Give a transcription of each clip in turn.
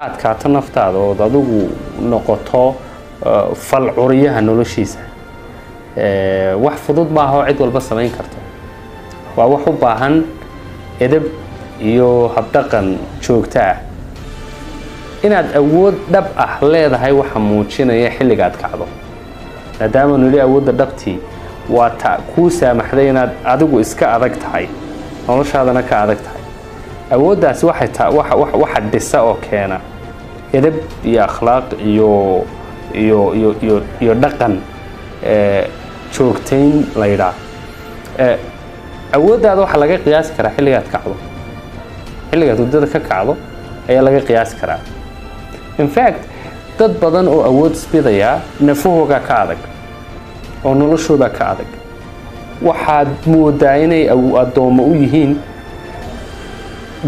Adkaato naftaada ood adigu noqoto fal curiyaha noloshiisa. Wax fudud maaha oo cid walba samayn karto. Waa wax u baahan edeb iyo habdhaqan joogto ah. Inaad awood dhab ah leedahay waxa muujinaya xilligaad kacdo, maadaama nidhi awoodda dhabtii waa ta kuu saamaxday inaad adigu iska adag tahay, noloshaadana ka adag tahay. Awooddaasi waxay ta waxa waxa dhisa oo keena edeb iyo akhlaaq iyo dhaqan joogtayn la yidhaah. Awooddaada waxaa laga qiyaasi karaa xilligaad kacdo, xilligaad hurdada ka kacdo ayaa laga qiyaasi karaa. In fact, dad badan oo awood isbidaya nafahoogaa ka adag oo noloshooda ka adag. Waxaad moodaa inay addoommo u yihiin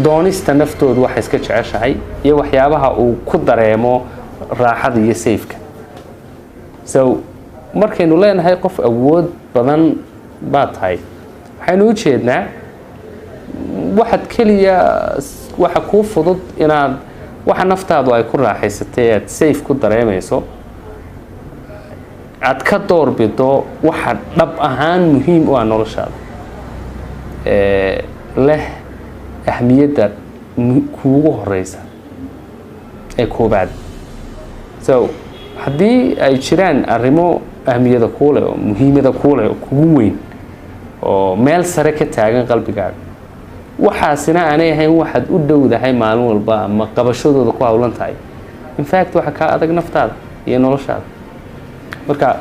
doonista naftoodu waxay iska jeceshahay iyo waxyaabaha uu ku dareemo raaxada iyo safe-ka. So markaynu leenahay qof awood badan baa tahay, waxaynu u jeednaa waxaad keliya waxa kuu fudud inaad waxa naftaadu ay ku raaxaysatay, aad safe ku dareemayso, aad ka doorbido waxa dhab ahaan muhiim u ah noloshaada, leh ahmiyadda kuugu horeysa ee koobaad. So haddii ay jiraan arrimo ahmiyada kuu leh oo muhiimada kuu leh oo kugu weyn oo meel sare ka taagan qalbigaaga, waxaasina aanay ahayn waxaad u dhowdahay maalin walba ama qabashadooda ku howlan tahay, in fact waxa kaa adag naftaada iyo noloshaada. Marka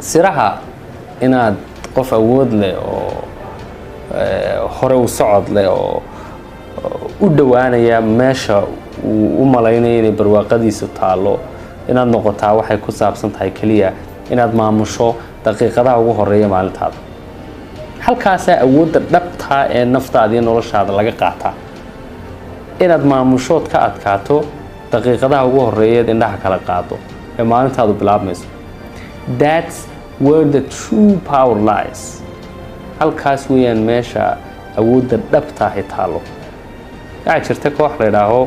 siraha inaad qof awood leh oo hore u socod leh oo u dhowaanaya meesha uu u malaynayo inay barwaaqadiisu taallo inaad noqotaa waxay ku saabsan tahay keliya inaad maamusho daqiiqadaha ugu horeeya maalintaada. Halkaasaa awoodda dhabtaa ee naftaada iyo noloshaada laga qaataa, inaad maamushood ka adkaato daqiiqadaha ugu horeeya eed indhaha kala qaado ee maalintaadu bilaabmayso. That's where the true power lies. Halkaas weeyaan meesha awoodda dhabtaahi taallo. Waxaa jirta koox la idhaaho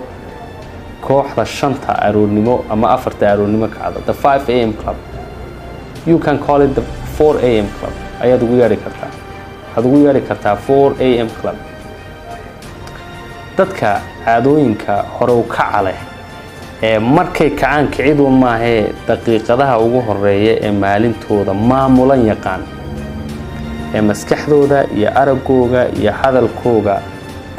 kooxda 5-ta aroornimo ama 4-ta aroornimo kacda, the 5 a.m. club. You can call it the 4 a.m. club ayaad ugu yeedhi kartaa, waxaad ugu yeedhi kartaa 4 a.m. club. Dadka caadooyinka hore u kaca leh ee markay kacaan kiciduun maahee daqiiqadaha ugu horeeya ee maalintooda maamulan yaqaan, ee maskaxdooda iyo araggooga iyo hadalkooga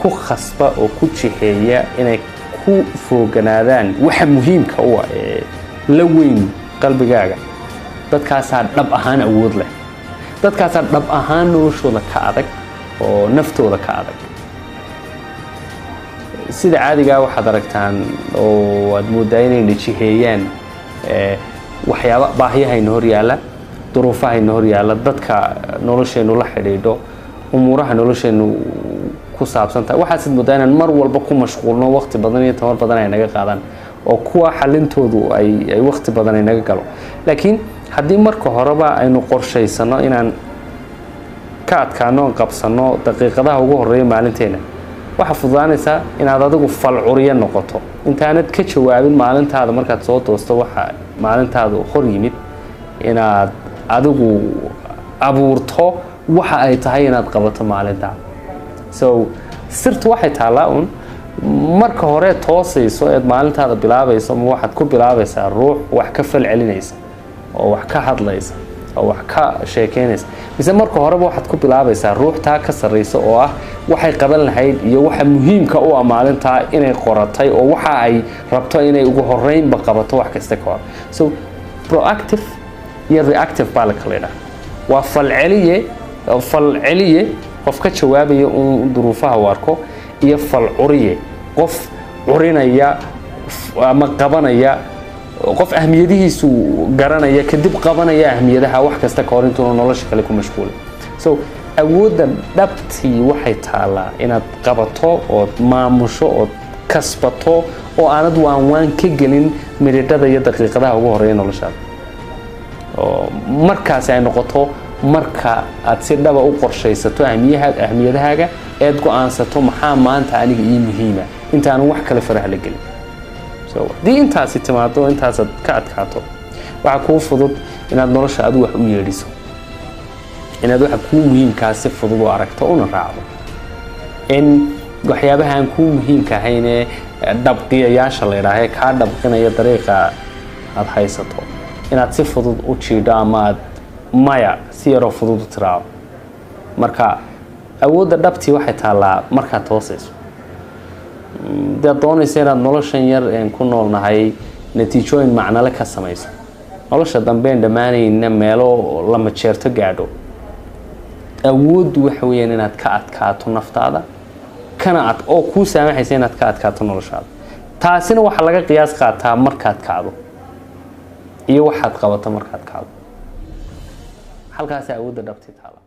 ku khasba oo ku jiheeya inay ku fooganaadaan waxa muhiimka u ah ee la weyn qalbigaaga, dadkaasaa dhab ahaan awood leh, dadkaasaa dhab ahaan noloshooda ka adag oo naftooda ka adag. Sida caadigaa waxaad aragtaan oo aad mooddaa inayna jiheeyaan waxyaaba baahiyahayna hor yaalla, duruufahayna hor yaalla, dadka nolosheennu la xidhiidho, umuuraha nolosheennu ku saabsan tahay. Waxaasid mooddaa inaan mar walba ku mashquulno, waqti badan iyo tamar badan ay naga qaadaan oo kuwa xalintoodu ay waqti badan ay naga galo. Laakiin haddii marka horeba aynu qorshaysano inaan ka adkaano oon qabsano daqiiqadaha ugu horeeya maalinteena, waxaa fududaanaysaa inaad adigu falcuriyo noqoto intaanad ka jawaabin maalintaada. Markaad soo toosto, waxa maalintaadu hor yimid inaad adigu abuurto waxa ay tahay inaad qabato maalintaada. So sirtu waxay taallaa un marka hore toosayso eed maalintaada bilaabayso, ma waxaad ku bilaabaysaa ruux wax ka fal celinaysa oo wax ka hadlaysa oo wax ka sheekeynaysa, mise marka horeba waxaad ku bilaabaysaa ruux taa ka sarraysa oo ah waxay qaban lahayd iyo waxa muhiimka u ah maalintaa inay qoratay oo waxa ay rabto inay ugu horeynba qabato wax kasta ka hor? So proactive iyo reactive baa la kala yidhaha. Waa falceliye, falceliye qof ka jawaabaya uun duruufaha uu arko, iyo fal curiye, qof curinaya ama qabanaya, qof ahmiyadihiisu garanaya, kadib qabanaya ahmiyadaha wax kasta ka hor intuuna nolosha kale ku mashquulin. So awoodda dhabtii waxay taallaa inaad qabato ood maamusho ood kasbato oo aanad waan waan ka gelin midhidhada iyo daqiiqadaha ugu horeeya noloshaada, oo markaasi ay noqoto marka aad si dhaba u qorshaysato ahmiyadahaaga eed go-aansato maxaa maanta aniga ii muhiima intaanan wax kale faraha la gelin. So haddii intaasi timaado, intaasaad ka adkaato, waxaa kuu fudud inaad nolosha adu wax u yeedhiso, inaad waxa kuu muhiimkaa si fudud u aragto una raacdo, in waxyaabaha aan kuu muhiimka ahayn ee dhabqiyayaasha la idhaaha ee kaa dhabqinaya dariiqa aada haysato inaad si fudud u jiidho ama aad maya si yaroo fudud u tiraado. Marka awoodda dhabtii waxay taallaa markaad toosayso, dead doonaysa inaad noloshan yar een ku noolnahay natiijooyin macnale ka samayso, nolosha dambeen dhammaanayna meelo lama jeerto gaadho. Awooddu waxa weeyaan inaad ka adkaato naftaada kana ad oo kuu saamaxaysa inaad ka adkaato noloshaada. Taasina waxaa laga qiyaas qaataa markaad kacdo iyo waxaad qabato markaad kacdo. Halkaasa awoodda dhabtii taala.